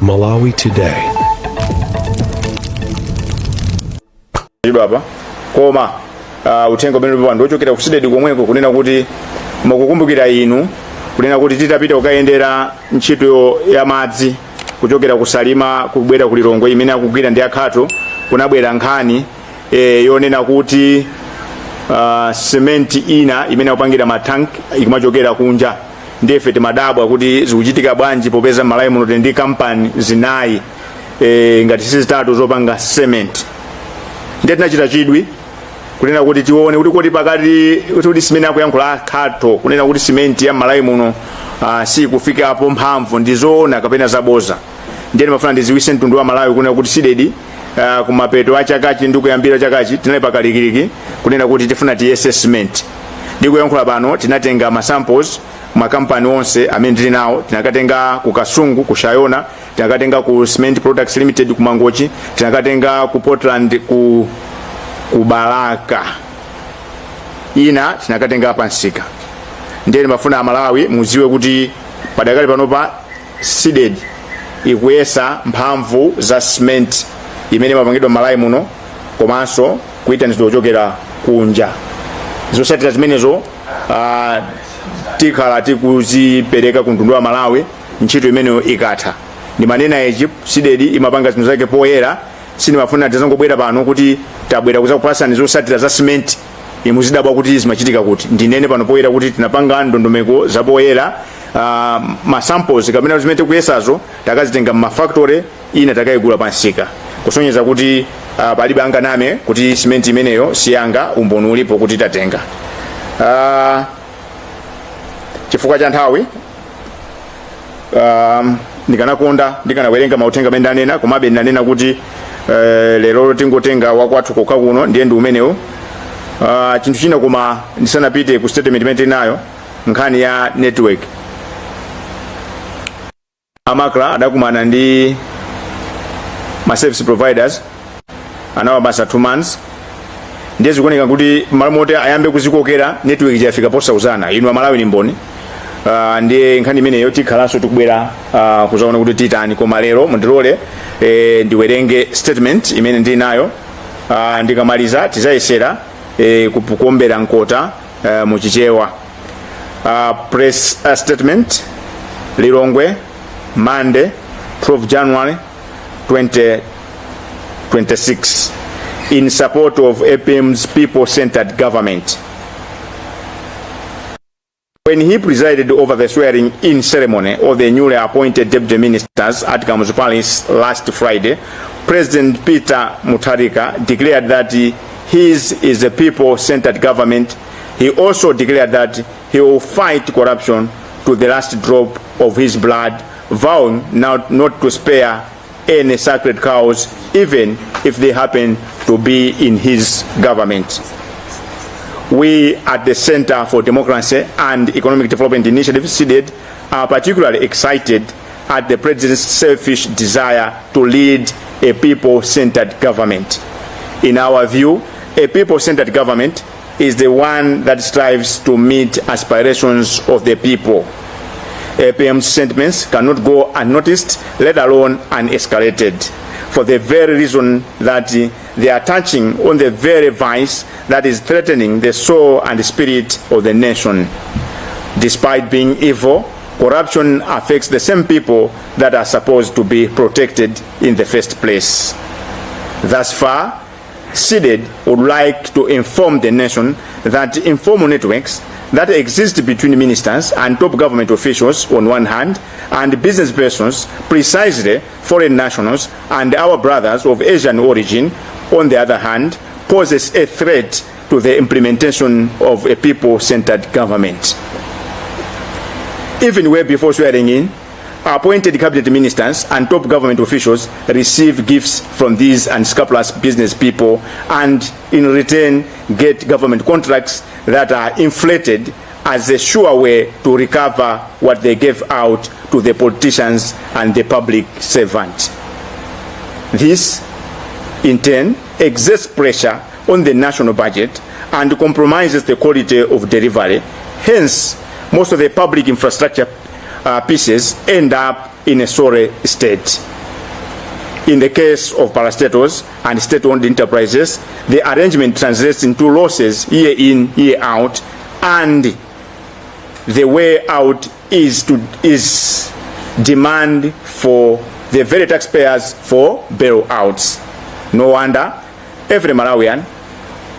Malawi Today. Apa koma uthenga umene ulipo ndi wochokera ku CDEDI komweko, kunena kuti mukukumbukira inu kunena kuti titapita kukayendera ntchito ya madzi kuchokera ku Salima kubwera ku Lilongwe imene akugwira ndi a Khato, kunabwera nkhani yonena kuti cement ina imene akupangira matank ikumachokera kunja. Ndiye ife timadabwa kuti zikuchitika bwanji popeza Malawi muno tili ndi kampani zinayi, ngati si zitatu, zopanga cement. Ndiye tinachita chidwi kunena kuti tione kuti kodi pakati kuti simene akuyankhula Khato kunena kuti simenti ya Malawi muno sikufikapo mphamvu, ndi zoona kapena zaboza. Ndiye ndimafuna ndiziwise mtundu wa Malawi kunena kuti CDEDI kumapeto a chakachi ndi kuyambira chakachi tinali pakalikiliki kunena kuti tifuna tiyese cement. Ndikuyankhula pano tinatenga ma samples makampani onse amene tili nawo. Tinakatenga ku Kasungu, ku Shayona, tinakatenga ku Cement Products Limited ku Mangochi, tinakatenga ku Portland ku Balaka, ina tinakatenga pansika. Ndiye ndimafuna Amalawi muziwe kuti padakali panopa CDEDI ikuyesa mphamvu za cement imene imapangidwa m'Malawi muno komanso kuyitanizidwa kuchokera kunja. Zotsatira zimenezo tikhala tikuzipereka ku mtundu wa Malawi ntchito imeneyo ikatha. Ndimanena ichi, CDEDI imapanga zinthu zake poyera. Sindimafuna tizangobwera pano kuti tabwera kuzakupasani zotsatira za cement, imuzidabwa kuti zimachitika kuti. Ndinene pano poyera kuti tinapanga ndondomeko zapoyera. Ma samples kapena zimene tikuyesazo takazitenga mmafactory, ina takayigula pansika, kusonyeza kuti palibe anganame kuti cement imeneyo siyanga. Umboni ulipo kuti tatenga. Chifukwa cha nthawi, ndikanakonda ndikanawerenga mauthenga amene ndanena, komabe ndanena kuti lero tingotenga wakwathu kokha kuno, ndiye ndi umenewu. Chinthu china, koma ndisanapite ku statement imene tinayo, nkhani ya network, a MACRA adakumana ndi ma service providers, anawapasa 2 months. Ndiye zikuoneka kuti malo moti ayambe kuzikokera, network yafika posauzana. Inu Amalawi ni mboni. Ndiye nkhani imeneyo tikhalanso tikubwera kuzaona kuti titani. Koma lero mundilole ndiwerenge statement imene ndili nayo. Ndikamaliza tizayesera kuombera mkota muchichewa. Press statement, Lilongwe, Monday, 12 January 2026, in support of APM's people-centered government. When he presided over the swearing-in ceremony of the newly appointed deputy ministers at Kamuzu Palace last Friday, President Peter Mutharika declared that his is a people-centered government. He also declared that he will fight corruption to the last drop of his blood, vowing not to spare any sacred cows, even if they happen to be in his government. We at the Center for Democracy and Economic Development Initiative, CDEDI, are particularly excited at the president's selfish desire to lead a people-centered government. In our view, a people-centered government is the one that strives to meet aspirations of the people. APM's sentiments cannot go unnoticed, let alone unescalated, for the very reason that they are touching on the very vice that is threatening the soul and spirit of the nation. Despite being evil, corruption affects the same people that are supposed to be protected in the first place. Thus far, CDEDI would like to inform the nation that informal networks that exist between ministers and top government officials on one hand, and business persons, precisely foreign nationals and our brothers of Asian origin, on the other hand, poses a threat to the implementation of a people-centered government. Even way before swearing in, appointed cabinet ministers and top government officials receive gifts from these unscrupulous business people and in return get government contracts that are inflated as a sure way to recover what they gave out to the politicians and the public servant. This, in turn, exerts pressure on the national budget and compromises the quality of delivery. Hence, most of the public infrastructure pieces end up in a sorry state. In the case of parastatals and state-owned enterprises, the arrangement translates into losses year in, year out, and the way out is demand for the very taxpayers for bailouts. No wonder every Malawian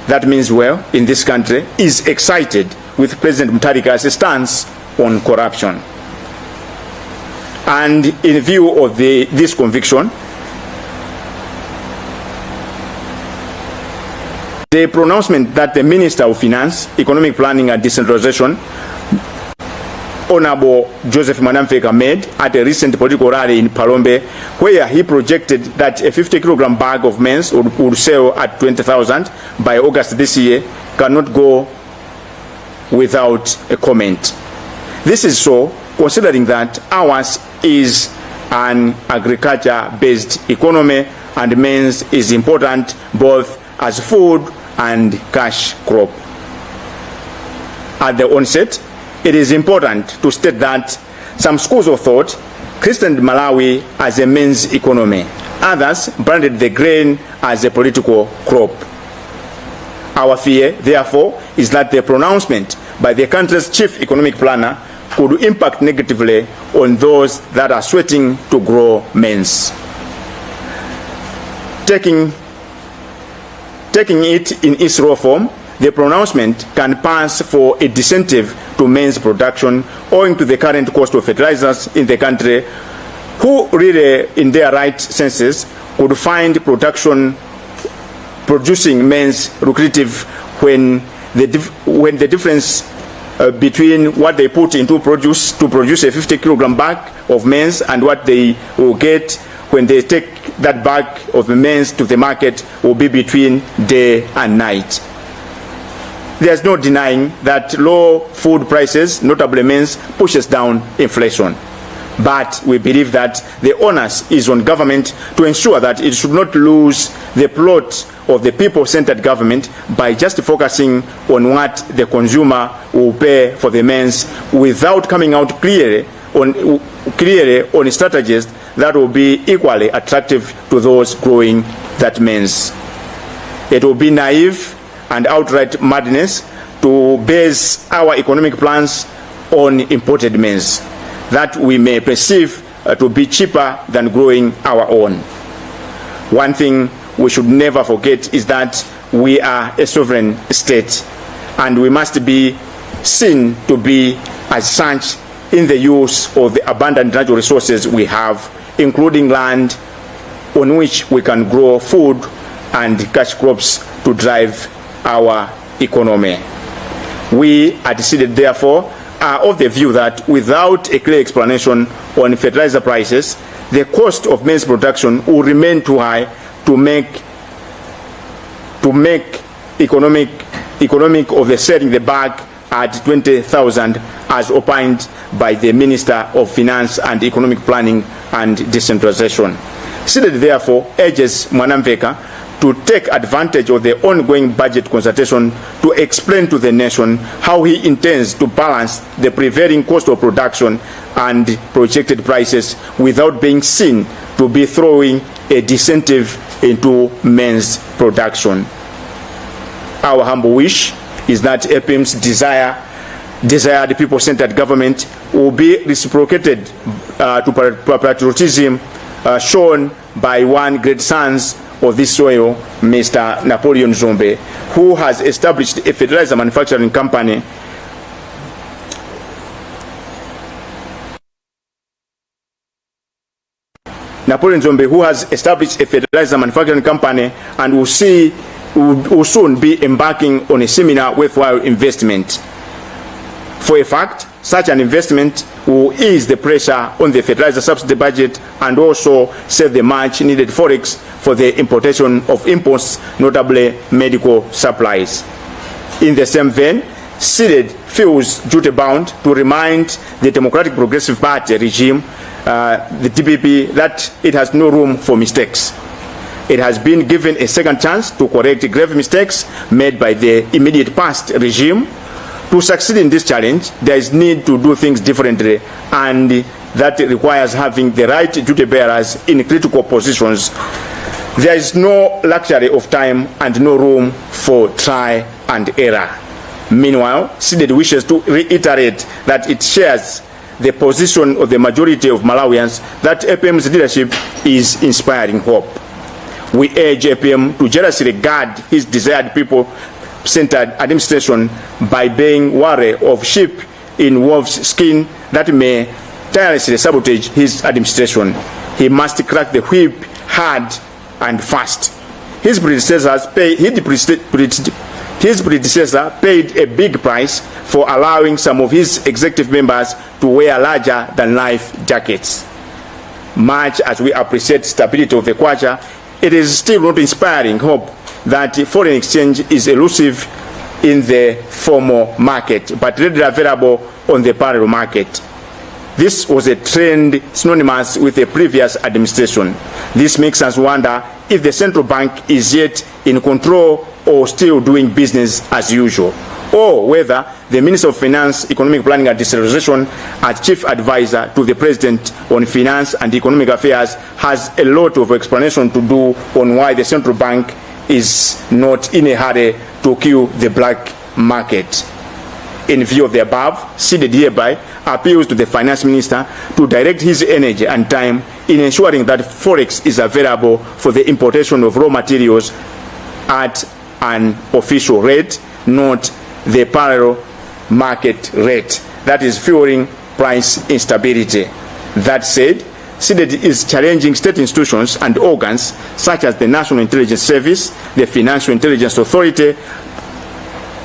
that means well in this country is excited with President Mutharika's stance on corruption. And in view of this conviction, the pronouncement that the Minister of Finance, Economic Planning and Decentralization, Honorable Joseph Mwanamvekha, made at a recent political rally in Phalombe, where he projected that a 50 kilogram bag of maize would sell at 20,000 by August this year, cannot go without a comment. This is so considering that ours is an agriculture-based economy and maize is important both as food and cash crop. At the onset, it is important to state that some schools of thought christened Malawi as a maize economy. Others branded the grain as a political crop. Our fear, therefore, is that the pronouncement by the country's chief economic planner could impact negatively on those that are sweating to grow maize. Taking it in its raw form, the pronouncement can pass for a disincentive to maize production owing to the current cost of fertilizers in the country, who really, in their right senses, could find producing maize lucrative when the difference between what they put into produce to produce a 50 kilogram bag of maize and what they will get when they take that bag of maize to the market will be between day and night. There's no denying that low food prices, notably maize, pushes down inflation. But we believe that the onus is on government to ensure that it should not lose the plot of the people-centered government by just focusing on what the consumer will pay for the maize without coming out clearly on strategies that will be equally attractive to those growing that maize. It will be naive and outright madness to base our economic plans on imported maize that we may perceive to be cheaper than growing our own. One thing we should never forget is that we are a sovereign state and we must be seen to be as such in the use of the abundant natural resources we have, including land on which we can grow food and cash crops to drive our economy. We at CDEDI, therefore, are of the view that without a clear explanation on fertilizer prices, the cost of maize production will remain too high to make economic of the selling the bag at 20,000 as opined by the Minister of Finance and Economic Planning and Decentralization. CDEDI therefore urges Mwanamvekha to take advantage of the ongoing budget consultation to explain to the nation how he intends to balance the prevailing cost of production and projected prices without being seen to be throwing a disincentive into maize production. Our humble wish is that APM's desired people-centered government will be reciprocated to patriotism shown by one great sons of this soil, Mr. Napoleon Dzombe, who has established a fertilizer manufacturing company. Napoleon Dzombe, who has established a fertilizer manufacturing company and will soon be embarking on a similar worthwhile investment. For a fact, such an investment will ease the pressure on the fertilizer subsidy budget and also save the much needed forex for the importation of imports, notably medical supplies. In the same vein, CDEDI feels duty bound to remind the Democratic Progressive Party regime, the DPP, that it has no room for mistakes. It has been given a second chance to correct grave mistakes made by the immediate past regime. To succeed in this challenge, there is need to do things differently and that requires having the right duty bearers in critical positions. There is no luxury of time and no room for try and error. Meanwhile, CDEDI wishes to reiterate that it shares the position of the majority of Malawians that APM's leadership is inspiring hope. We urge APM to jealously guard his desired people-centered administration by being wary of sheep in wolf's skin that may tirelessly sabotage his administration. He must crack the whip hard and fast. His predecessor paid a big price for allowing some of his executive members to wear larger than life jackets. Much as we appreciate stability of the kwacha, it is still not inspiring hope that foreign exchange is elusive in the formal market, but readily available on the parallel market. This was a trend synonymous with the previous administration. This makes us wonder if the central bank is yet in control or still doing business as usual, or whether the Minister of Finance, Economic Planning and Decentralization, as Chief Advisor to the President on Finance and Economic Affairs, has a lot of explanation to do on why the central bank is not in a hurry to kill the black market. In view of the above, CDEDI hereby appeals to the Finance Minister to direct his energy and time in ensuring that forex is available for the importation of raw materials at an official rate, not the parallel market rate that is fueling price instability. That said, CDEDI is challenging state institutions and organs such as the National Intelligence Service, the Financial Intelligence Authority,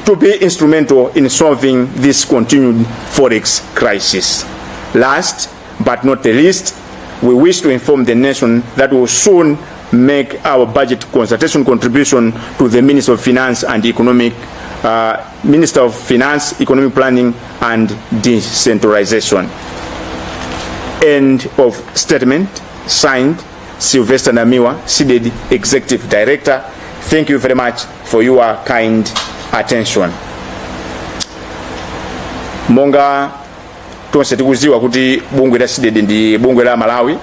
to be instrumental in solving this continued forex crisis. Last but not the least, we wish to inform the nation that we will soon make our budget consultation contribution to the Minister of Finance, Economic Planning and Decentralization. End of statement. Signed, Sylvester Namiwa, CDEDI Executive Director. Thank you very much for your kind attention. Monga tonse tikuziwa kuti bungwe la CDEDI ndi bungwe la Malawi,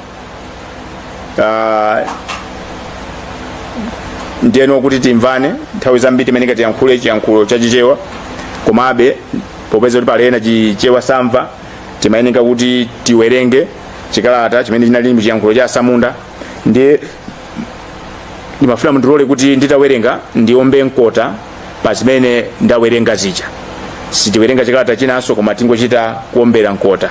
ndiyeno kuti timvane, nthawi zambiri timene tiyankhule chiyankhulo chachichewa, komabe popeza kuti pali ena Chichewa samva, timayeneka kuti tiwerenge chikalata chimene chinali chiyankhulo cha asamunda. Ndiye ndimafuna mundilole kuti nditawerenga ndiombe mkota pa zimene ndawerenga zija. Sitiwerenga chikalata chinanso, koma tingochita kuombera mkota.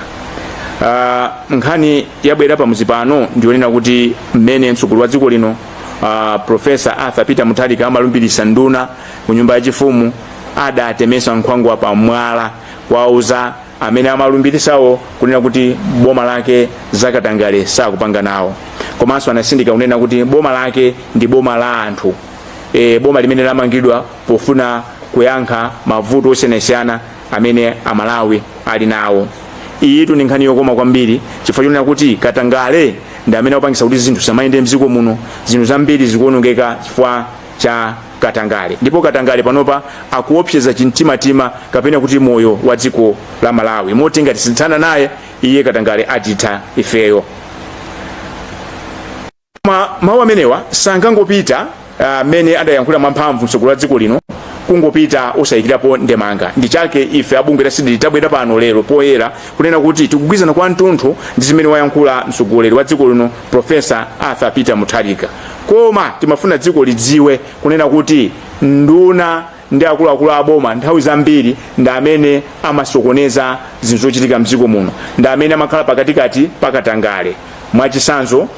Nkhani yabwera pamuzi pano ndionena kuti mmene mtsogoleri wa dziko lino, Professor Arthur Peter Mutharika, amalumbirisa nduna ku nyumba yachifumu, adatemesa nkhwangwa pa mwala kwauza amene amalumbirisawo kunena kuti boma lake zakatangale sakupanga nawo, komanso anasindika kunena kuti boma lake ndi boma la anthu, boma limene lamangidwa pofuna kuyankha mavuto osiyanasiyana amene Amalawi ali nawo. Iyitu ndi nkhani yokoma kwambiri, chifukwa chonena kuti katangale ndi amene akupangisa kuti zinthu samayende mdziko muno. Zinthu zambiri zikuonongeka chifukwa cha katangale, ndipo katangale panopa akuopseza chimtimatima kapena kuti moyo wa dziko la Malawi, moti ngati sitithana naye iye katangale, atitha ifeyo. Koma mawu amenewa sangangopita amene adayankhula mwamphamvu mtsogoleri wa dziko lino kungopita osayikirapo ndemanga. Ndi chake ife abungwe la CDEDI tabwera pano lero poyera kunena kuti tikugwirizana kwa mtunthu ndi zimene wayankhula mtsogoleri wa dziko lino, Professor Arthur Peter Mutharika, koma timafuna dziko lidziwe kunena kuti nduna ndi akuluakulu aboma nthawi zambiri ndi amene amasokoneza zinthu zochitika mdziko muno, ndi amene amakhala pakatikati pakatangale. Mwachisanzo,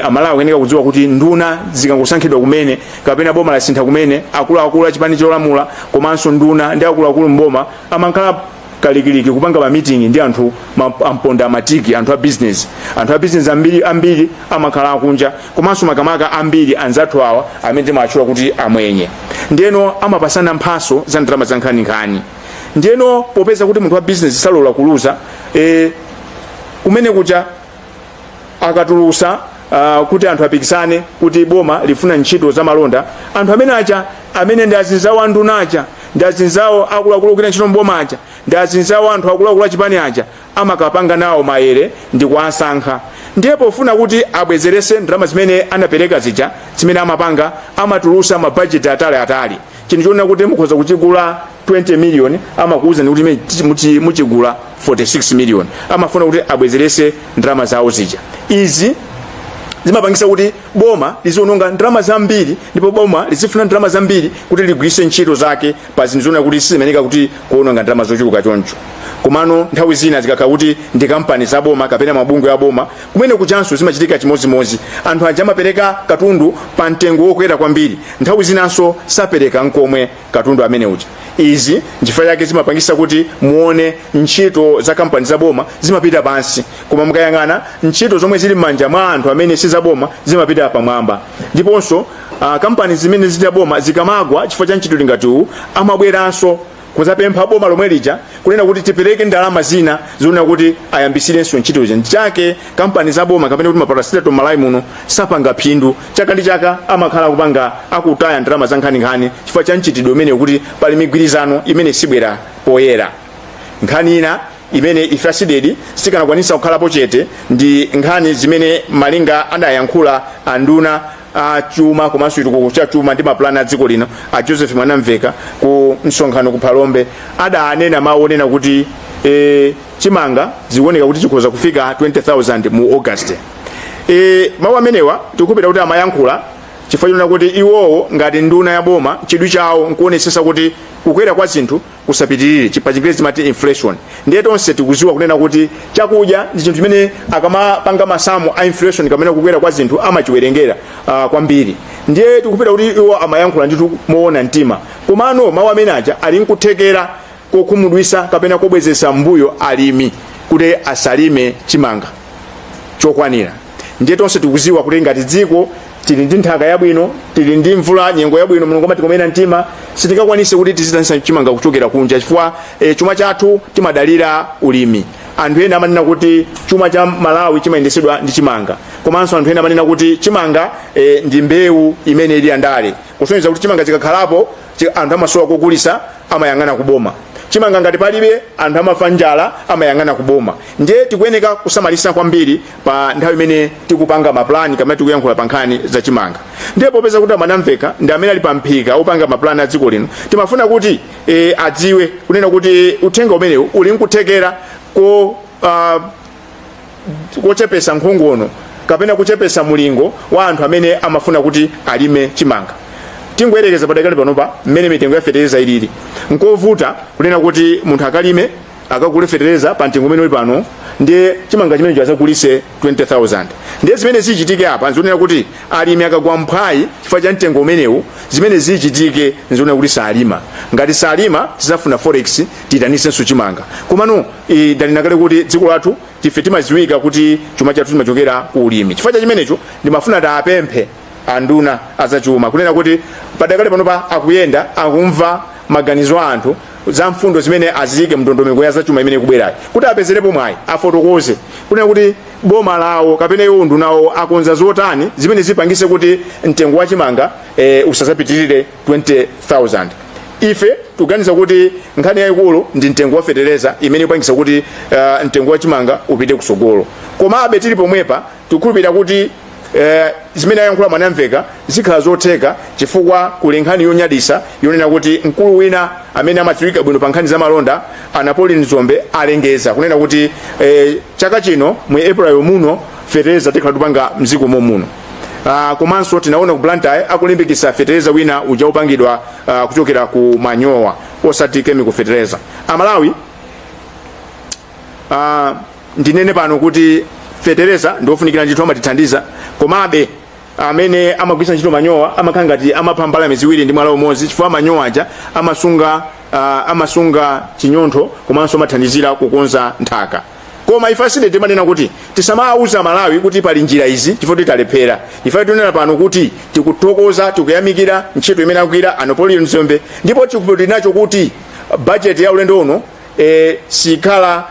Amalawi akuyeneka kudziwa kuti nduna zikangosankhidwa kumene kapena boma lasintha kumene, akuluakulu achipani cholamula komanso nduna ndi akuluakulu mboma amakhala kalikiliki kupanga ma meeting ndi anthu amponda matiki, anthu a business. Anthu a business ambiri ambiri amakhala akunja, komanso makamaka ambiri anzathu awa amene timawatchula kuti amwenye. Ndiyeno amapasana mphaso za ndalama za nkhaninkhani. Ndiyeno popeza kuti munthu wa business salola kuluza, kumene kucha akatulusa kuti anthu apikisane kuti boma lifuna ntchito za malonda, anthu amene acha amene ndi azinzawo anduna aja Ndi azinzawo akuluakulu ogwira ntchito mboma aja, ndi azinzawo anthu akuluakulu achipani aja, amakapanga nawo maere ndi kuwasankha. Ndiye pofuna kuti abwezerese ndalama zimene anapereka zija, zimene amapanga, amatulusa mabajeti atali atali. Chinthu chonena kuti mukhoza kuchigula 20 million, amakuwuzani kuti muchigula 46 million. Amafuna kuti abwezerese ndalama zawo zija. Izi zimapangisa kuti boma liziononga ndalama zambiri, ndipo boma lizifuna ndalama zambiri kuti ligwiritse ntchito zake pa zinthu zoona kuti sizimeneka kuti kuononga ndalama zochuluka choncho. Komano nthawi zina zikakhala kuti ndi kampani za boma kapena mabungwe a boma, kumene kuchanso zimachitika chimodzimodzi. Anthu aja amapereka katundu pa mtengo wokwera kwambiri, nthawi zinanso sapereka nkomwe katundu amene uja. Izi nchifukwa chake zimapangisa kuti muone ntchito za kampani za boma zimapita pansi, koma mukayang'ana ntchito zomwe zili m'manja mwa anthu amene si za boma zimapita pamwamba. Ndiponso kampani zimene zili za boma zikamagwa chifukwa cha ntchito ngati uwu, amabweranso kuzapempha boma lomwe lija kunena kuti tipereke ndalama zina zonena kuti ayambisirenso ntchito ija. Chake kampani za boma kapena kuti maparastatal Malawi muno sapanga phindu chaka ndi chaka, amakhala akupanga akutaya ndalama za nkhaninkhani chifukwa cha mchitidwe umene kuti pali migwirizano imene sibwera poyera. Nkhani ina imene ife a CDEDI sikanakwanisa kukhalapo chete ndi nkhani zimene malinga adayankhula anduna a chuma komanso chitukuko cha chuma ndi mapulani a dziko lino, a Joseph Mwanamveka, ku msonkhano ku Phalombe. Adanena mawu onena kuti chimanga zikuoneka kuti chikhoza kufika 20,000 mu August. Mawu amenewa tikupita kuti amayankhula chifukwa chonena kuti iwowo ngati nduna ya boma, chidwi chawo nkuonesesa kuti kukwera kwa zinthu kusapitirire, pa Chingerezi timati inflation. Ndiye tonse tikuziwa kunena kuti chakudya ndi chinthu chimene akamapanga masamu a inflation kapena kukwera kwa zinthu amachiwerengera kwambiri. Ndiye tikupita kuti iwo amayankhula ndithu moona mtima, komano mawu amene aja ali nkuthekera kokhumudwisa kapena kobwezesa mbuyo alimi kuti asalime chimanga chokwanira. Ndiye tonse tikuziwa kuti ngati dziko tili ndi nthaka yabwino, tili ndi mvula, nyengo yabwino, Mulungu amatikomera mtima, sitingakwanise kuti tizitanisa chimanga kuchokera kunja chifukwa chuma chathu timadalira ulimi. Anthu ena amanena kuti chuma cha Malawi chimayendesedwa ndi chimanga, komanso anthu ena amanena kuti chimanga ndi mbewu imene ili andale, kusonyeza kuti chimanga chikakhalapo anthu amasowa kokulisa, amayang'ana kuboma. Chimanga ngati palibe, anthu amafa njala, amayang'ana kuboma. Ndiye tikuyeneka kusamalisa kwambiri pa nthawi imene tikupanga maplani kapena tikuyankhula pa nkhani za chimanga. Ndiye popeza kuti Mwanamveka ndi amene ali pa mphika opanga maplani a dziko lino, timafuna kuti adziwe kunena kuti uthenga umenewu uli nkuthekera ko kochepesa nkhongono kapena kuchepesa mulingo wa anthu amene amafuna kuti alime chimanga. Tingoyerekeza, padakali panopa mmene mitengo ya fetereza ilili, nkovuta kunena kuti munthu akalime, akagule fetereza pa mtengo umene uli pano, ndiye chimanga chimenecho azagulise 20,000. Ndiye zimene zichitike apa nzionera kuti alimi akagwa mphwayi chifukwa cha mtengo umenewu, zimene zichitike nzionera kuti salima. Ngati salima, tizafuna forex tiyitanisenso chimanga. Komano ndanena kale kuti dziko lathu tife timaziwika kuti chuma chathu chimachokera ku ulimi. Chifukwa cha chimenecho ndimafuna taapemphe anduna azachuma kunena kuti padakali panopa akuyenda, akumva maganizo a anthu za mfundo zimene aziyike mndondomeko ya zachuma imene ikubwerayi, kuti apezerepo mwayi afotokoze kunena kuti boma lawo kapena iwo ndunawo akonza zotani zimene zipangise kuti mtengo wa chimanga usazapitirire 20,000. Ife tikuganiza kuti nkhani yayikulu ndi mtengo wa fetereza imene ikupangisa kuti mtengo wa chimanga upite kusogolo. Komabe tili pomwepa, tikukhulupirira kuti zimene ayankhula Mwanamveka zikhala zotheka, chifukwa kuli nkhani yonyadisa yonena kuti mkulu wina amene amadziwika bwino pa nkhani za malonda, a Napoleon Dzombe, alengeza kunena kuti chaka chino mu April muno fetereza tikhala tupanga mdziko momuno. Komanso tinaona ku Blantyre akulimbikitsa fetereza wina uja upangidwa kuchokera ku manyowa, osati chemical fertilizer. Amalawi, ndinene pano kuti fetereza ndiofunikira ndithu, amatithandiza. Komabe amene amagwiritsa ntchito manyowa amakhala ngati amapha mbalame ziwiri ndi mwala umodzi, chifukwa manyowa aja amasunga chinyontho komanso amathandizira kukonza nthaka. Koma ife a CDEDI timanena kuti tisamawuza Malawi kuti pali njira izi chifukwa titalephera. Ife tinena pano kuti tikuthokoza, tikuyamikira ntchito imene akugwira a Napoleon Dzombe, ndipo chikhulupiriro tinacho kuti budget ya ulendo uno sikhala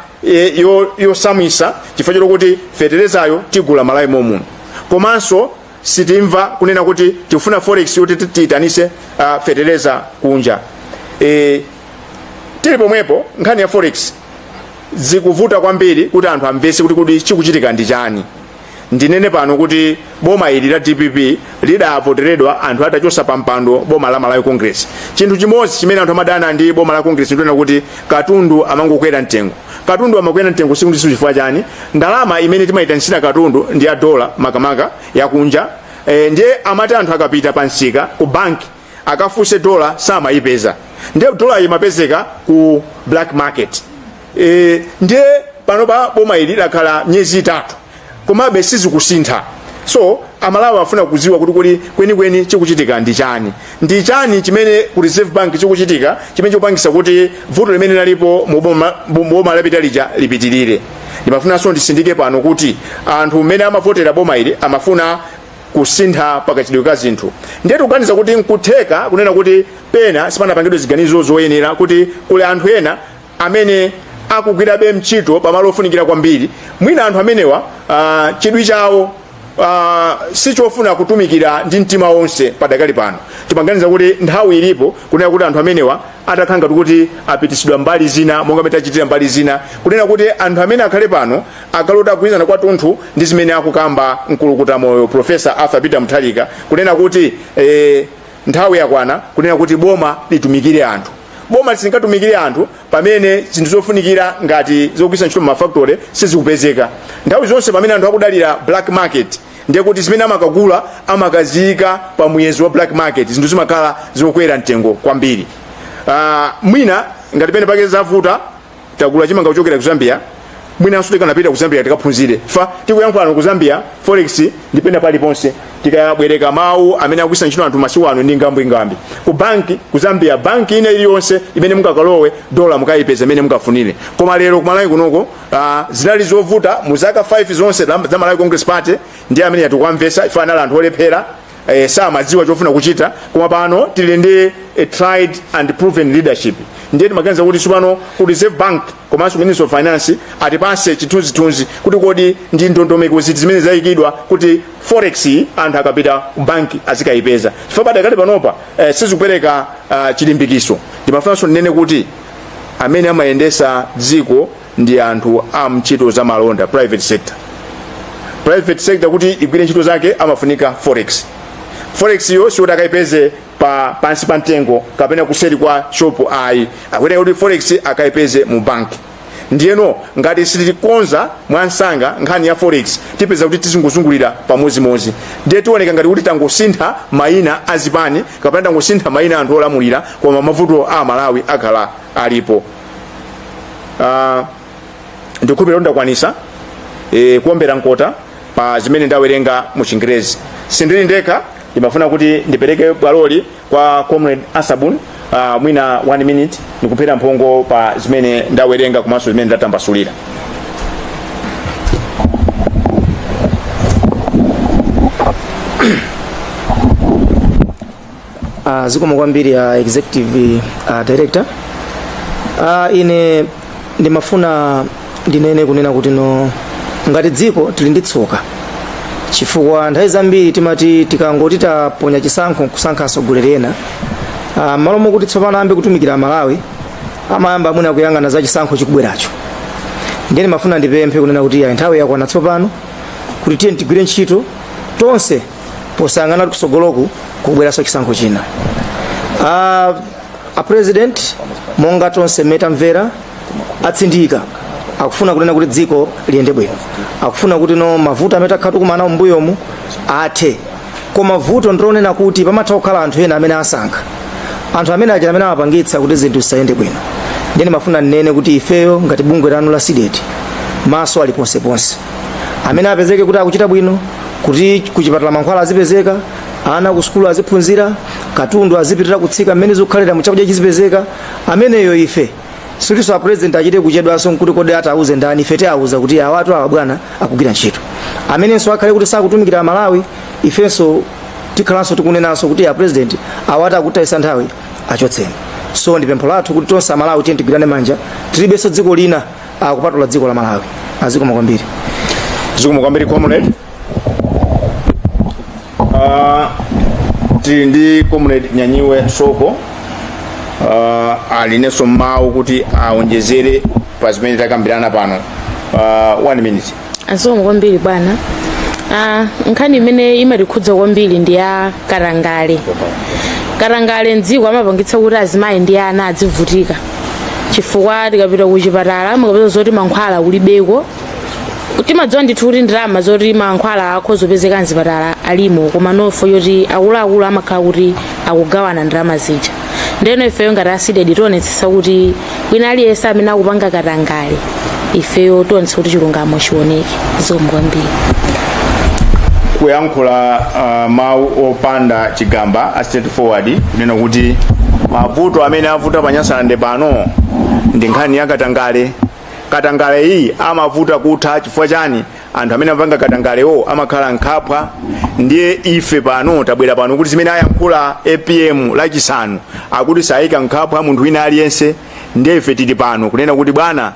yosamwisa, chifukwa chokuti feterezayo tigula Malawi momuno, komanso sitimva kunena kuti tikufuna forex yoti tiyitanise fetereza kunja. Tili pomwepo, nkhani ya forex zikuvuta kwambiri kuti anthu amvese kuti chikuchitika ndi chani. Ndinene pano kuti boma ili la DPP lidavoteredwa anthu atachosa pa mpando boma la Malawi Congress. Chinthu chimodzi chimene anthu amadana ndi boma la Congress ndionena kuti katundu amangokwera mtengo. Katundu amakwera mtengo sikuti chifukwa chani? Ndalama imene timayitanitsira katundu ndi ya dola, makamaka yakunja. Ndiye amati anthu akapita pa msika, ku banki, akafunse dola, samayipeza. Ndiye dola imapezeka ku black market. Ndiye pano pa boma ili lakhala miyezi 3, komabe sizikusintha. So Amalawi afuna kudziwa kuti kuli kwenikweni chikuchitika ndi chani, ndi chani chimene ku Reserve Bank chikuchitika chimene chikupangisa kuti vuto limene lalipo mu boma lapita lija lipitirire. Ndimafunanso ndisindike pano kuti anthu mmene amavotera boma ili amafuna kusintha pakachitidwe ka zinthu. Ndiye tikuganiza kuti nkutheka kunena kuti pena sipanapangidwe ziganizo zoyenera, kuti kuli anthu ena amene akugwirabe ntchito pamalo ofunikira kwambiri. Mwina anthu amenewa chidwi chawo sichofuna kutumikira ndi mtima wonse padakali pano. Timaganiza kuti nthawi ilipo kunena kuti anthu amenewa atakhala ngati kuti apitisidwa mbali zina, monga mmene tachitira mbali zina, kunena kuti anthu amene akhale pano akhale kuti agwirizana kwathunthu ndi zimene akukamba mkulukuta moyo Professor Arthur Peter Mutharika, kunena kuti nthawi yakwana kunena kuti boma litumikire anthu. Boma silingatumikire anthu pamene zinthu zofunikira ngati zogwiritsa ntchito mumafactory sizikupezeka nthawi zonse, pamene anthu akudalira black market. Ndiye kuti zimene amakagula amakaziyika pa muyezo wa black market, zinthu zimakhala zokwera mtengo kwambiri. Mwina ngati pene pake zavuta, tagula chimanga kuchokera ku Zambia, mwinanso tikanapita ku Zambia tikaphunzire. Fa tikuyankhulano ku Zambia forex ndipena paliponse. Tikabwereka mawu amene akugwiritsa ntchito anthu masiku ano ndi ngambwingambi. Ku banki ku Zambia, banki ina iliyonse imene mungakalowe, dola mukayipeza imene mungafunire. Koma lero kumalawi kunoko zinali zovuta mu zaka 5 zonse za Malawi Congress Party. Ndi amene yatikwamvesa ife anali anthu olephera, samadziwa chofuna kuchita. Koma pano tili ndi a tried and proven leadership. Ndiye timaganiza kuti tsopano ku Reserve Bank komanso Ministry of Finance atipase chithunzithunzi kuti kodi ndi ndondomeko ziti zimene zayikidwa kuti forex iyi anthu akapita ku banki azikayipeza, chifukwa padakali panopa sizikupereka chilimbikiso. Ndimafunanso ndinene kuti amene amayendesa dziko ndi anthu a mntchito za malonda, private sector. Private sector kuti igwire ntchito zake amafunika forex. Forex yo sikuti akayipeze pa pansi pa mtengo kapena kuseri kwa shopu, ayi. Akuyenera kuti forex akayipeze mu banki. Ndiyeno ngati sitikonza mwansanga nkhani ya forex, tipeza kuti tizingozungulira pamodzimodzi. Ndiye tioneka ngati kuti tangosintha mayina a zipani kapena tangosintha mayina anthu olamulira, koma mavuto a Malawi akhala alipo. Ndikukhulupirira kuti ndakwanisa kuombera mkota pa zimene ndawerenga mu Chingerezi. Sindili ndekha. Ndimafuna kuti ndipereke bwaloli kwa Comrade Asabun, mwina 1 minute, ndikuphera mphongo pa zimene ndawerenga komanso zimene ndatambasulira. Zikomo kwambiri, executive director. Ine ndimafuna ndinene kunena kuti no, ngati dziko tili ndi tsoka, chifukwa nthawi zambiri timati tikangoti taponya chisankho nkusankha atsogoleri ena, malo mokuti tsopano ayambe kutumikira Malawi, amayamba mwina kuyang'ana za chisankho chikubweracho. Ndiye ndimafuna ndipemphe kunena kuti ya nthawi yakwana tsopano kuti tiye tigwire ntchito tonse posayang'ana kuti kusogoloku kubweranso chisankho china. A president, monga tonse mmene tamvera, atsindika, akufuna kunena kuti dziko liyende bwino, akufuna kuti no, mavuto amene takhala tikumana nawo m'mbuyomu athe. Koma vuto ndilonena kuti pamatha kukhala anthu ena amene asankha anthu amene aja amene amapangitsa kuti zinthu zisayende bwino. Ndiye ndimafuna ndinene kuti ifeyo ngati bungwe lanu la CDEDI, maso ali ponseponse. Amene apezeke kuti akuchita bwino kuti kuchipatala mankhwala azipezeka, ana ku sukulu aziphunzira, katundu azipitirira kutsika mmene zikukhalira mu, chakudya chizipezeka, ameneyo ife sutiso a president achite kuchedwanso nkuti kodi atauze ndani. Ife tiauza kuti awatu awa bwana akugwira ntchito. Amenenso akhale kuti sakutumikira Malawi, ifenso tikhalanso tikunenanso kuti a president, awatu akutayisa nthawi, achotseni. So ndi pempho lathu kuti tonse Amalawi tiye tigwirane manja. Tilibenso dziko lina akupatula dziko la Malawi. Azikomo kwambiri. Zikomo kwambiri, comrade. Tili ndi Comrade Nyanyiwe Soko. Alinenso mawu kuti aonjezere pa zimene takambirana pano. One minute. Zikomo kwambiri, bwana. Nkhani imene imatikhudza kwambiri ndi ya katangale. Katangale mdziko amapangitsa kuti azimayi ndi ana adzivutika, chifukwa tikapita ku chipatala mukapeza zoti mankhwala kulibeko. Timadziwa ndithu kuti ndalama zoti mankhwala akhoza kupezeka mzipatala alimo, koma nofo yoti akuluakulu amakhala kuti akugawana ndalama zija. Ndeno ifeyo ngati a CDEDI tionetsetsa kuti wina aliyense amene akupanga katangale, ifeyo tionetsa kuti chilungamo chioneke. Zikomo kwambiri. Kuyankhula mawu opanda chigamba a straightforward, kunena kuti mavuto amene avuta pa Nyasalande pano ndi nkhani ya katangale. Katangale iyi amavuta kutha chifukwa chani? Anthu amene amapanga katangalewo amakhala nkhapwa. Ndiye ife pano tabwera pano kuti zimene ayankhula APM Lachisanu, akuti sayika nkhapwa munthu wina aliyense. Ndiye ife tili pano kunena kuti, bwana,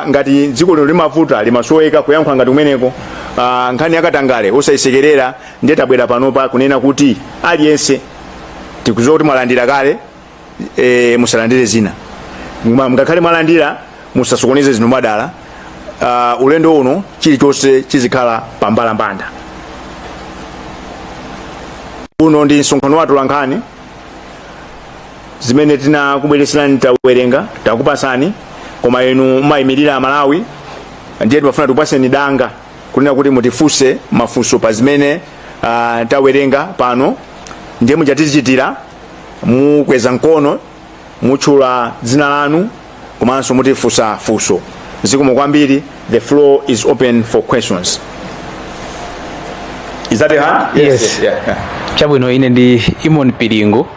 ngati dziko lino limavuta, limasoweka kuyankhula ngati kumeneko, nkhani yakatangale osayisekerera. Ndiye tabwera panopa kunena kuti aliyense, tikudziwa kuti mwalandira kale, musalandire zina. Ngakhale mwalandira, musasokoneze zinthu mwadala. Ulendo uno chilichonse chizikhala pambalambanda. Uno ndi msonkhano wa atolankhani. Zimene tinakubweretserani tawerenga, takupasani, koma inu mumayimirira Amalawi, ndiye timafuna tikupaseni danga kunena kuti mutifunse mafunso pa zimene tawerenga pano. Ndiye muchatichitira, mukweza mkono, mutchula dzina lanu komanso mutifunsa funso. Zikomo kwambiri. The floor is open for questions. Is that a hand? Yes. Yeah. Chabwino, ine ndi Imon Pilingo.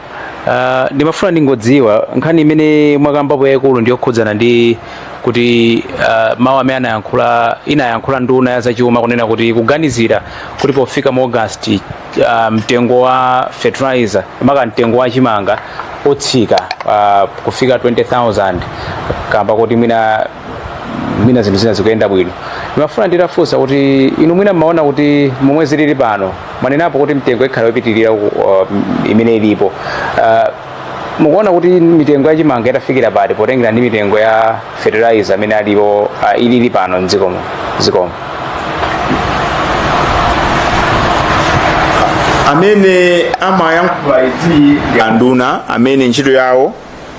Ndimafuna ndingodziwa nkhani imene mwakambapo yayikulu ndiyokhudzana ndi kuti mawu amene anayankhula, inayankhula nduna ya zachuma kunena kuti kuganizira kuti pofika mu August mtengo wa fertilizer, maka mtengo wa chimanga, utsika kufika 20,000 kamba kuti mwina zinthu zina zikuyenda bwino. Ndimafuna nditafunsa kuti inu mwina mmaona kuti momwe zilili pano, mwanenapo kuti mtengo ikhala yopitirira imene ilipo, mukuona kuti mitengo ya chimanga itafikira pati potengera ndi mitengo ya fertilizer amene alipo, ilili pano mdzikomo? Zikomo. Amene amayankhula izi ndi anduna amene ntchito yawo,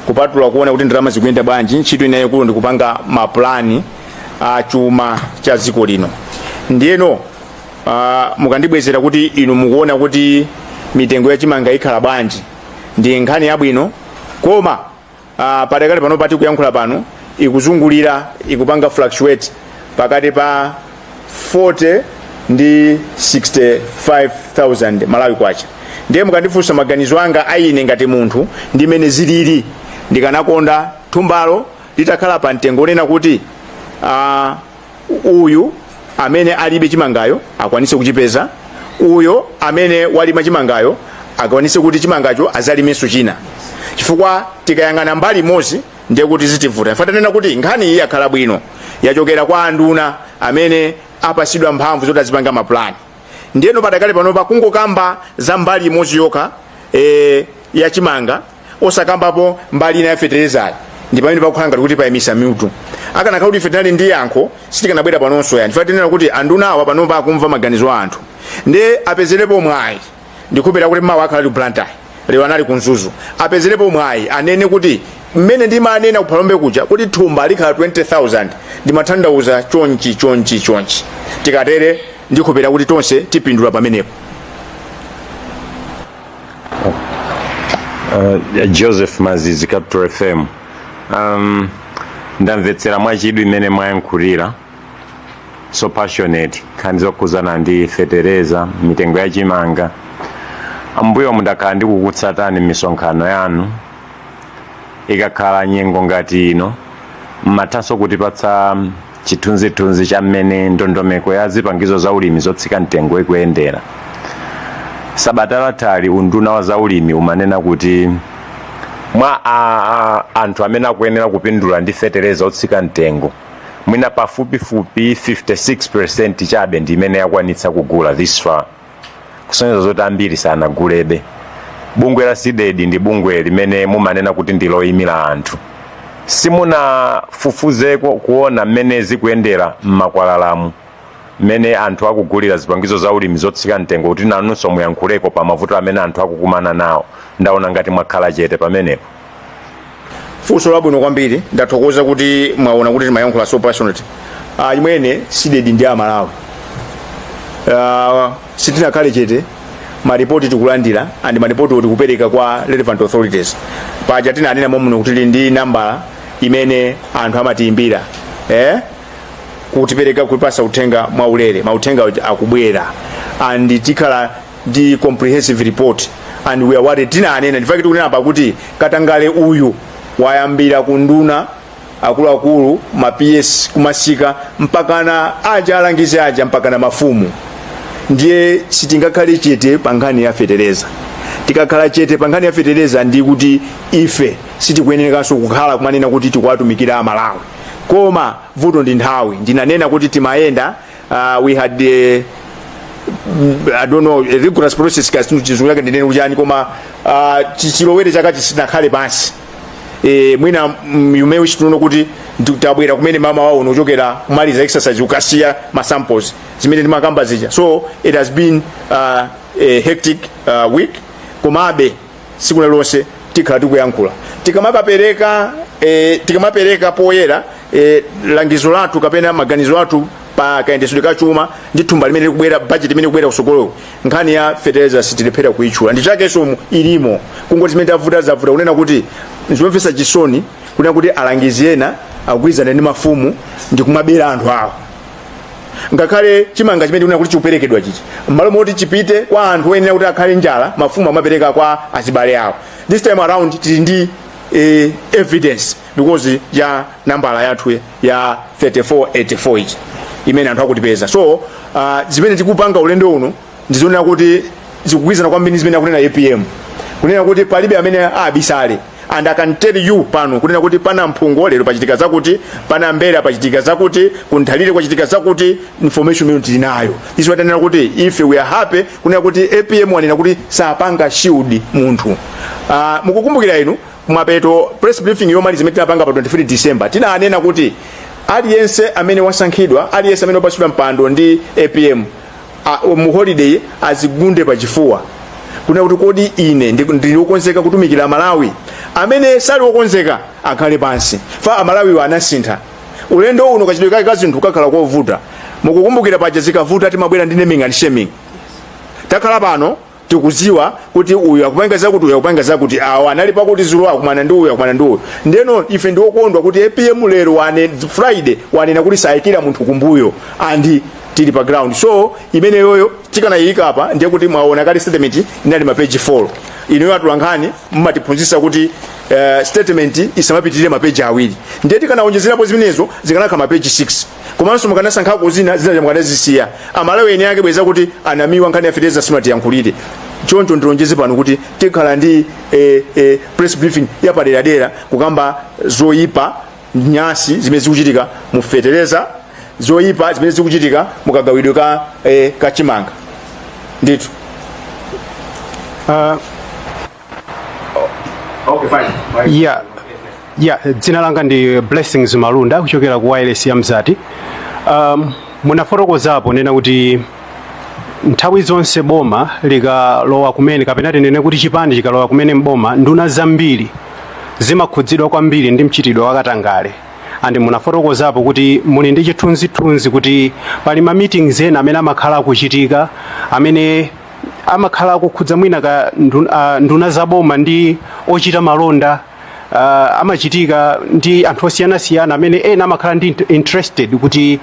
kupatula kuona kuti ndalama zikuyenda bwanji, ntchito ina yaikulu ndi kupanga mapulani a chuma cha dziko lino. Ndiyeno mukandibwezera kuti inu mukuona kuti mitengo ya chimanga ikhala bwanji, ndi nkhani yabwino, koma padakali pano pati kuyankhula pano ikuzungulira, ikupanga fluctuate pakati pa 40 ndi 65,000 Malawi kwacha. Ndiye mukandifunsa maganizo anga aine ngati munthu, ndimene zilili, ndikanakonda thumbalo litakhala pa mtengo onena kuti uyu amene alibe chimangayo akwanise kuchipeza, uyo amene walima chimangayo akwanise kuti chimangacho azalimenso china, chifukwa tikayang'ana mbali imodzi ndiye kuti zitivuta. Ife tanena kuti nkhani iyi yakhala bwino, yachokera kwa anduna amene apasidwa mphamvu zoti azipanga mapulani. Ndiyeno padakale panopa kungokamba za mbali imodzi yokha ya chimanga, osakambapo mbali ina ya feterezayi, ndi pamene pakukhala ngati kuti payimisa mitu. Akanakhala kuti ife tinali ndi yankho, sitikanabwera panonso yani. Ife tinena kuti anduna awa panopa akumva maganizo a anthu, ndiye apezerepo mwayi. Ndikupera kuti mawa akhala ku Blantyre, lero anali ku Mzuzu. Apezerepo mwayi anene kuti mmene ndimanena ku Phalombe kuja kuti thumba likhala 20,000, ndimatanthauza chonchi, chonchi, chonchi. Tikatere ndikupera kuti tonse tipindula pamenepo. Joseph Mazizi, Capital FM. Ndamvetsera mwachidwi imene mwayankhulira, so passionate, nkhani zokhuzana ndi fetereza, mitengo ya chimanga. Ambuyo mundakhala ndikukutsatani m'misonkhano yanu. Ikakhala nyengo ngati ino, mmathanso kutipatsa chithunzithunzi cha mmene ndondomeko ya zipangizo za ulimi zotsika mtengo ikuyendera. Sabata lathali unduna wa zaulimi umanena kuti mwa anthu amene akuyenera kupindula ndi fetereza otsika mtengo, mwina pafupifupi 56% chabe ndi imene yakwanitsa kugula this far, kusonyeza zoti ambiri sanagulebe. Bungwe la CDEDI ndi bungwe limene mumanena kuti ndi loyimira anthu. Simunafufuzeko kuona mmene zikuyendera m'makwalalamu, mmene anthu akugulira zipangizo za ulimi zotsika mtengo, kuti nanunso muyankhuleko pa mavuto amene anthu akukumana nawo? Ndaona ngati mwakhala chete pamenepo. Funso labwino kwambiri. Ndathokoza kuti mwaona kuti timayankhula so passionate. Imwene, CDEDI ndi Amalawi. Sitinakhale chete. Maripoti tikulandira and maripoti tikupereka kwa relevant authorities. Paja tinanena momuno kuti tili ndi nambala imene anthu amatiyimbira, kutipereka, kutipasa uthenga mwaulere. Mauthenga akubwera and tikhala ndi comprehensive report and we are worried. Tinanena, ndifake tikunena pakuti katangale uyu wayambira ku nduna akuluakulu, ma PS, kumasika mpakana aja alangizi aja, mpakana mafumu. Ndiye sitingakhale chete pa nkhani ya fetereza. Tikakhala chete pa nkhani ya fetereza, ndi kuti ife sitikuyenerekanso kukhala kumanena kuti tikuwatumikira Amalawi. Koma vuto ndi nthawi. Ndinanena kuti timayenda, we had I don't know, a rigorous process, kasi chizungu chake ndinene kuchani, koma chilowere chaka chisinakhale pansi. Mwina you may wish to know kuti tabwera kumene mama wawo unochokera kumaliza exercise, ukasiya ma samples zimene ndimakamba zija. So it has been a hectic week. Komabe siku lilonse tikhala tikuyankhula, tikamakapereka, tikamapereka poyera langizo lathu kapena maganizo athu pa kayendetsedwe ka chuma ndi thumba limene likubwera, budget imene ikubwera kusogoloko, nkhani ya fertilizer sitilephera kuitchula. Ndi chakenso ilimo. Kungoti zimene tavuta zavuta kunena kuti nzomvetsa chisoni kunena kuti alangizi ena akugwirizana ndi mafumu ndi kumabera anthu awo. Ngakhale chimanga chimene tikunena kuti chikuperekedwa chichi, m'malo moti chipite kwa anthu oyenera kuti akhale njala, mafumu amapereka kwa azibale awo. This time around tili ndi evidence because ya nambala yathu ya 3484 ichi imene anthu akutipeza. So zimene tikupanga ulendo uno ndizonena kuti zikugwirizana kwambiri zimene akunena APM, kunena kuti palibe amene abisale. And I can tell you pano kunena kuti pana Mphungo lero pachitika zakuti, pana Mbera pachitika zakuti, kunthalire kwachitika zakuti. Information imene tili nayo iso atanena kuti ife we are happy kunena kuti APM wanena kuti sapanga shield munthu. Mukukumbukira inu, kumapeto press briefing yomaliza imene tinapanga pa 23 December, tinanena kuti aliyense amene wasankhidwa, aliyense amene wapatsidwa mpando ndi APM, mu holiday azigunde pachifuwa kunena kuti, "Kodi ine ndili wokonzeka kutumikira Malawi?" Amene sali wokonzeka akhale pansi. Fa Amalawiwo anasintha. Ulendo uno kachidwe kake ka zinthu kakhala kovuta. Mukukumbukira paja, zikavuta timabwera ndi naming and shaming. Takhala pano tikuziwa kuti uyu akupanga zakuti, uyu akupanga zakuti, awa anali pakuti zulo akumana ndi uyu, akumana ndi uyu. Ndeno ife ndiwokondwa kuti APM lero wane Friday wanena kuti sayikira munthu kumbuyo and tili pa ground. So imeneyoyo tikanayika apa, ndiye kuti mwaona kale statement inali mapeji 4. Inuyo atolankhani mumatiphunzitsa kuti statement isamapitirire mapeji 2. Ndiye tikanaonjezerapo zimenezo zikanakhala mapeji 6. Komanso mukanasankhako zina, zina mukanazisiya. Amalawi ene ake bweza kuti anamiwa nkhani ya fetereza simatiyankhulire. Choncho ndilonjeze pano kuti tikhala ndi press briefing yapaderadera kukamba zoyipa, nyasi zimene zikuchitika mu fetereza, zoyipa zimene zikuchitika mukagawidwe ka chimanga ndithu. Okay, fine. Yeah, dzina langa ndi Blessings Malunda kuchokera ku wireless ya Mzati. Munafotokozapo nena kuti nthawi zonse boma likalowa kumene, kapena tinene kuti chipani chikalowa kumene mboma, nduna zambiri zimakhudzidwa kwambiri ndi mchitidwe wakatangale. And munafotokozapo kuti muli ndi chithunzithunzi kuti pali ma meetings ena amene amakhala akuchitika, amene amakhala akukhudza mwina ka nduna za boma ndi ochita malonda, amachitika ndi anthu osiyanasiyana amene ena amakhala ndi interested kuti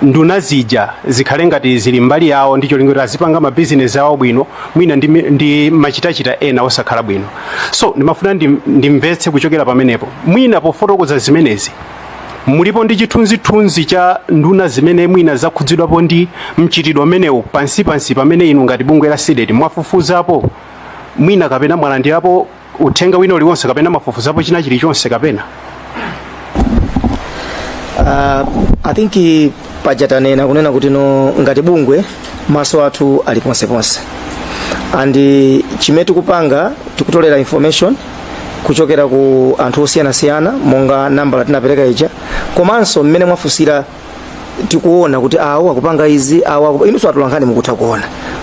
nduna zija zikhale ngati zili mbali yawo ndi cholinga kuti azipanga mabizinesi awo bwino, mwina ndi machitachita ena osakhala bwino. So ndimafuna ndimvetse kuchokera pamenepo, mwina pofotokoza zimenezi, mulipo ndi chithunzithunzi cha nduna zimene mwina zakhudzidwapo ndi mchitidwe umenewu pansipansi, pamene inu ngati bungwe la CDEDI mwafufuzapo mwina, kapena mwalandirapo uthenga wina uliwonse, kapena mwafufuzapo china chilichonse kapena? I think paja tanena kunena kuti no, ngati bungwe maso athu ali ponseponse and chimene tikupanga Tikutolera information kuchokera ku anthu osiyanasiyana, monga nambala tinapereka ija, komanso mmene mwafunsira tikuona kuti awo akupanga izi, awo inunso atolankhani mukutha kuona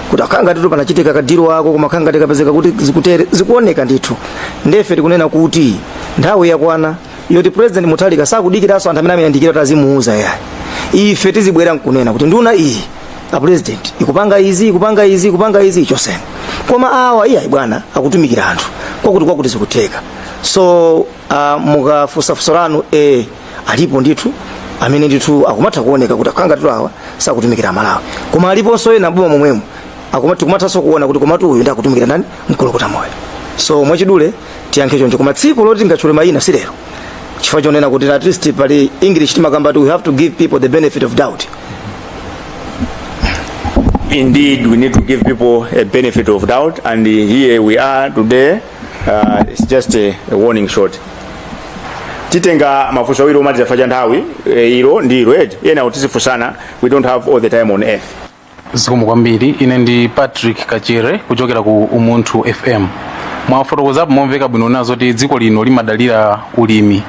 kuti akhala ngati panachitika ka deal ako, koma akhala ngati kapezeka kuti zikutere, zikuoneka ndithu. Ndefe tikunena kuti nthawi yakwana yoti President Mutharika sakudikiranso anthu amene amayandikira kuti azimuuza, yayi. Ife tizibwera nkunena kuti nduna iyi, a President, ikupanga izi, ikupanga izi, ikupanga izi, ichoseni, koma awa iyayi bwana, akutumikira anthu kwakuti kwakuti, zikutheka. So mukafunsafunso lanu, alipo ndithu amene ndithu akumatha kuoneka kuti akhala ngati awa sakutumikira Malawi, koma aliponso ena boma momwemo tikumathanso kuona kuti komatu uyu ndi akutumikira ndani, Mkulukuta Moyo. So mwachidule tiyankhe choncho, koma tsiku loti tingatchule mayina si lero, chifukwa chonena kuti at least pali English timakamba kuti we have to give people the benefit of doubt. Indeed, we need to give people a benefit of doubt, and here we are today. It's just a warning shot. Titenga mafunso awiri omaliza chifukwa cha nthawi. Ilo ndi ilo eti ena tizifunsana. We don't have all the time on earth. Zikomo kwambiri. Ine ndi Patrick Kachere kuchokera ku Umunthu FM. Mwafotokozapo momveka bwino nazo kuti dziko lino limadalira ulimi,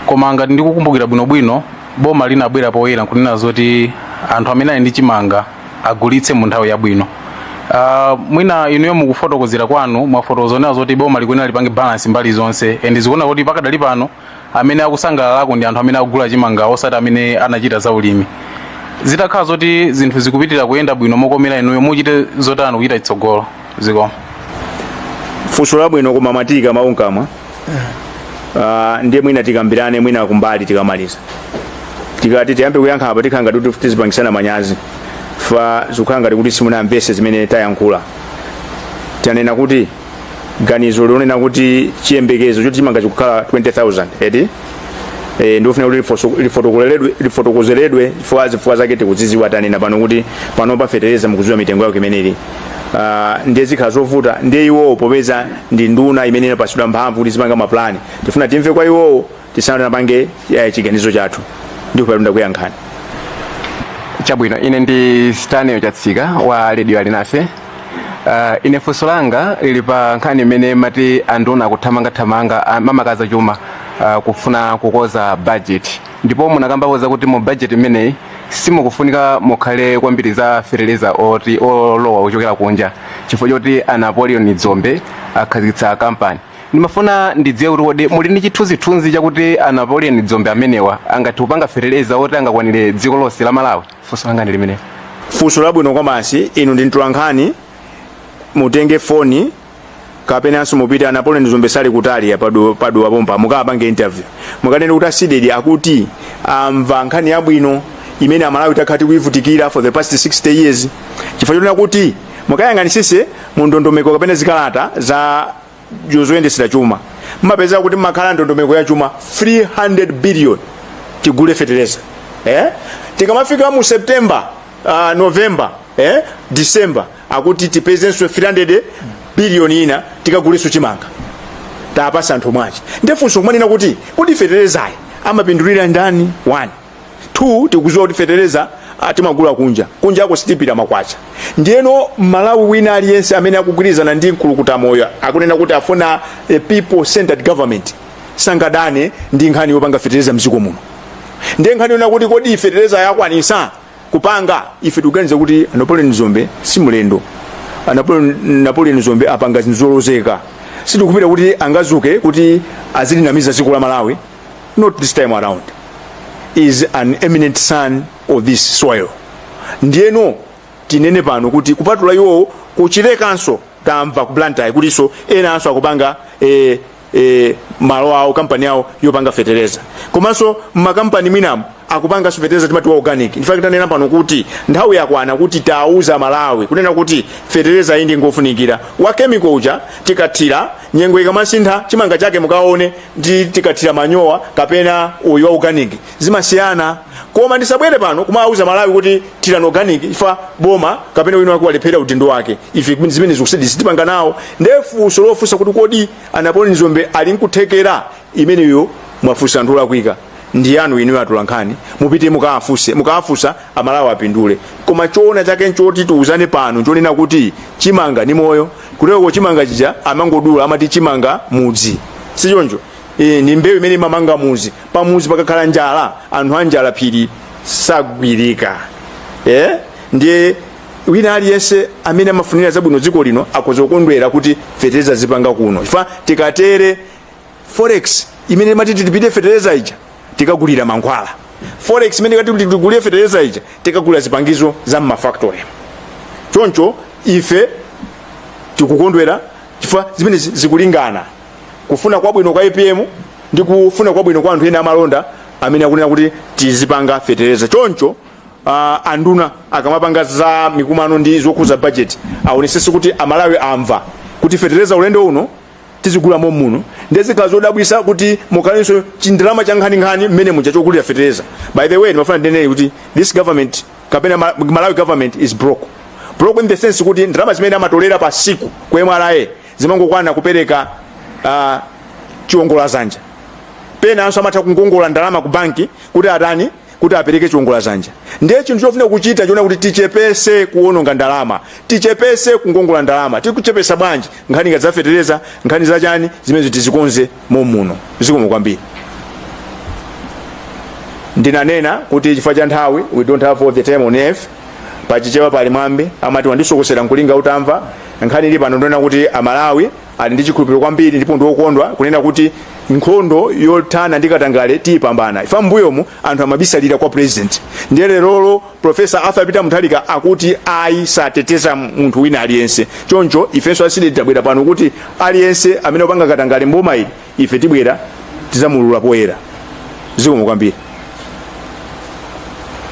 koma ngati ndikukumbukira bwinobwino, boma linabwera poyera nkunena zoti anthu amene ali ndi chimanga agulitse mu nthawi yabwino. Mwina inuyo mukufotokozera kwanu mwafotokoza nena zoti boma likuyenera lipange balance mbali zonse, and zikuona kuti pakadali pano amene akusangalalako ndi anthu amene akugula chimanga, osati amene anachita za ulimi. Zitakhala zoti zinthu zikupitirira kuyenda bwino mokomera inuyo, muchite zotani kuchita chitsogolo ziko? Funso labwino, koma matika mawu mkamwa. Ndiye mwina tikambirane mwina kumbali tikamaliza. Tikati tiyambe kuyankha apa, tikhala ngati kuti tizipangisana manyazi, fa zikukhala ngati kuti simunamvese zimene tayankhula. Tanena kuti ganizo lonena kuti chiyembekezo choti chimanga chikukhala 20,000 eti, ndikufuna kuti lifotokozeredwe chifukwa zifukwa zake tikuziziwa. Tanena pano kuti panopa fetereza mukuziwa mitengo yake imeneli, ndiye zikhala zovuta. Ndiye iwowo popeza ndi nduna imene inapasidwa mphamvu kuti zipanga mapulani, tifuna timve kwa iwowo tisanapange chiganizo chathu. Ndikupatunda kuyankhani. Chabwino, ine ndi Stanley Chatsika wa Radio Alinafe. Ine funso langa lili pa nkhani imene mati anduna akuthamangathamanga, mamakaza chuma, kufuna kukoza budget, ndipo munakambapo zakuti mu budget imeneyi simukufunika mukhale kwambiri za fetereza oti olowa kuchokera kunja, chifukwa choti a Napoleon Dzombe akhazikitsa kampani. Ndimafuna ndidziwe kuti kodi muli ndi chithunzithunzi chakuti a Napoleon Dzombe amenewa angathe kupanga fetereza oti angakwanire dziko lonse la Malawi? Funso langa ndi limenelo. Funso labwino kwambiri. Inu ndi mtolankhani, mutenge foni kapenanso mupite, a Napoleon Dzombe sali kutali ya Paduwa pompa, mukapange interview, mukanene kuti a CDEDI akuti amva nkhani yabwino imene Amalawi takhala tikuivutikira for the past 60 years, chifukwa chonena kuti mukayang'anisise mu ndondomeko kapena zikalata za zoyendesera chuma, mmapeza kuti mmakhala ndondomeko ya chuma 300 billion tigule fetereza, eh? Tikamafika mu September, November, December, akuti tipezenso 300 billion ina tikagulenso chimanga tapasa anthu mwachi. Ndefunso kumanena kuti kuti feterezayi amapindulira ndani? 1 2 tikuziwa kuti fetereza timagula kunja, kunja ako sitipira makwacha. Ndiyeno Malawi wina aliyense amene akugwirizana ndi Mkulukuta Moyo, akunena kuti afuna a people centered government, sangadane ndi nkhani yopanga fetereza mdziko muno. Ndiye nkhani yona kuti kodi fetereza yakwanisa kupanga, ife tikuganiza kuti Napoleon Dzombe si mlendo. Napoleon Dzombe apanga zinthu zolozeka. Sitikupita kuti angazuke kuti azilinamiza dziko la Malawi, not this time around. Is an eminent son of this soil. Ndiyeno tinene pano kuti kupatula iwowo, kuchilekanso tamva ku Blantyre kutinso enanso akupanga malo awo, kampani yawo yopanga fetereza, komanso mmakampani mwinamo akupanganso fetereza timati wa organic. In fact, tanena pano kuti nthawi yakwana kuti tauza Malawi kunena kuti fetereza iyi ndi ngofunikira. Wa chemical uja tikathira, nyengo ikamasintha chimanga chake mukaone ndi tikathira manyowa kapena uyu wa organic zimasiyana. Koma ndisabwere pano kumawuza Malawi kuti thirani organic ifa boma kapena wina wake walephera udindo wake. Ife zimene zikusedi sitipanga nawo. Ndiye funso lofunsa kuti kodi a Napoleon Dzombe ali nkuthekera imeneyo, mwafunsa anthu olakwika. Ndi yanu inuyo atolankhani, mupite mukawafunse. Mukawafunsa, Amalawi apindule. Koma choona chake nchoti tiuzane pano nchonena kuti chimanga ni moyo. Kuteko chimanga chija amangodula, amati chimanga mudzi, sichoncho? E, ni mbewu imene imamanga muzi. Pamuzi pakakhala njala, anthu anjala phiri sagwirika. Eh? Ndiye wina aliyense amene amafunira zabwino dziko lino akhoza kukondwera kuti fetereza zipanga kuno, chifukwa tikatere forex imene imati tilipire fetereza ija tikagulira mankhwala, forex imene ikati tigulire fetereza ija tikagulira zipangizo za mmafactory. Choncho ife tikukondwera chifukwa zimene zikulingana kufuna kwabwino kwa APM ndi kufuna kwabwino kwa anthu ena amalonda amene akunena kuti tizipanga fetereza. Choncho anduna akamapanga za mikumano ndi zokhuza budget, aonesese kuti Amalawi amva kuti fetereza ulendo uno tizigula muno. Ndezikhala zodabwisa kuti mukhalenso chindalama cha nkhaninkhani mmene muja chokulira fetereza. By the way, ndimafuna ndinene kuti this government kapena Malawi government is broke, broke in the sense kuti ndalama zimene amatolera pa siku ku MRA zimangokwana kupereka chiwongoladzanja. Penanso amatha kungongola ndalama ku banki kuti atani? Kuti apereke chiwongoladzanja. Ndiye chinthu chofuna kuchita chiona kuti tichepese kuwononga ndalama, tichepese kungongola ndalama. Tikuchepesa bwanji? Nkhani ngati zafetereza, nkhani zachani, zimene tizikonze momuno. Zikomo kwambiri. Ndinanena kuti chifukwa cha nthawi, we don't have all the time on earth. Pachichewa pali mwambi amati, "Wandisokosera nkulinga utamva." Nkhani ili pano ndionena kuti Amalawi ali ndi chikhulupiriro kwambiri ndipo ndiokondwa kunena kuti nkhondo yothana ndi katangale tiyipambana. Ifa mbuyomu anthu amabisalira kwa president, ndiye lerolo Professor Arthur Peter Mutharika akuti ayi, sateteza munthu wina aliyense. Choncho ifenso a CDEDI tabwera pano kuti aliyense amene wapanga katangale mboma ili, ife tibwera tizamulula poyera. Zikomo kwambiri.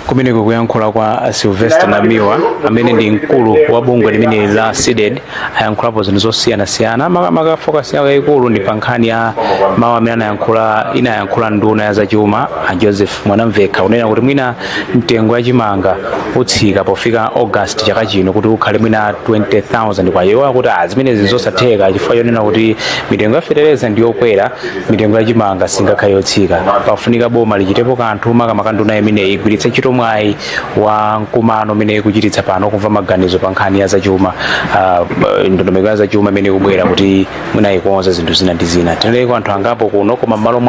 Kumeneko kuyankhula kwa Sylvester Namiwa amene ndi mkulu wa bungwe limene la CDEDI. Ayankhulapo zinthu zosiyanasiyana. Makamaka focus yawo yayikulu ndi pa nkhani ya mawu amene anayankhula, inayankhula nduna ya zachuma a Joseph Mwanamvekha, kunena kuti mwina mtengo ya chimanga utsika pofika August chaka chino kuti ukhale mwina 20,000 kwa iwo. Akuti ah, zimenezi zosatheka chifukwa chonena kuti mitengo ya fetereza ndi yokwera, mitengo ya chimanga singakhale yotsika. Pafunika boma lichitepo kanthu, makamaka nduna imeneyi igwiritse ntchito mwayi wa mkumano umene ikuchititsa pano kumva maganizo pa nkhani ya zachuma, ndondomeko ya zachuma imene ikubwera, kuti mwina ikonze zinthu zina ndi zina. Tinaleko anthu angapo kuno, koma m'malo mwa